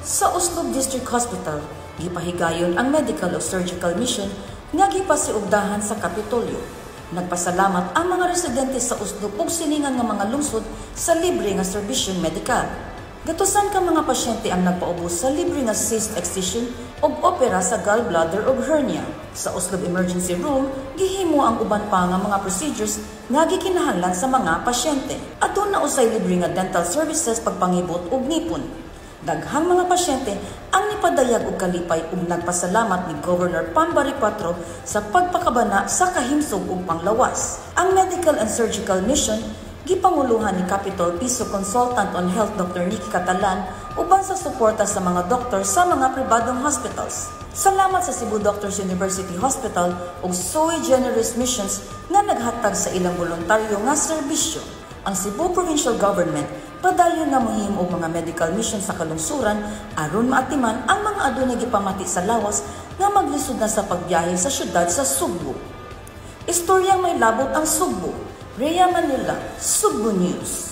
Sa Oslob District Hospital, gipahigayon ang medical o surgical mission nga gipasiugdahan sa Kapitolyo. Nagpasalamat ang mga residente sa Oslob ug siningan nga mga lungsod sa libre nga serbisyong medikal. Gatusan ka mga pasyente ang nagpaubos sa libre nga cyst excision ug opera sa gallbladder ug hernia. Sa Oslob Emergency Room, gihimo ang uban pa nga mga procedures nga gikinahanglan sa mga pasyente. Aduna usay libre nga dental services, pagpangibot ug ngipon. Daghang mga pasyente ang nipadayag og kalipay ug nagpasalamat ni Governor Pam Baricuatro sa pagpakabana sa kahimsog ug panglawas. Ang medical and surgical mission gipanguluhan ni Capitol Piso Consultant on Health Dr. Nikki Catalan uban sa suporta sa mga doktor sa mga pribadong hospitals. Salamat sa Cebu Doctors University Hospital ug Sui Generis Missions nga naghatag sa ilang voluntaryo nga serbisyo. Ang Cebu Provincial Government padayon nga mohimo og mga medical mission sa kalungsuran aron maatiman ang mga adunay gipamati sa lawas nga maglisod na sa pagbiyahe sa syudad sa Sugbo. Istoryang may labot ang Sugbo. Rhea Manila, Sugbo News.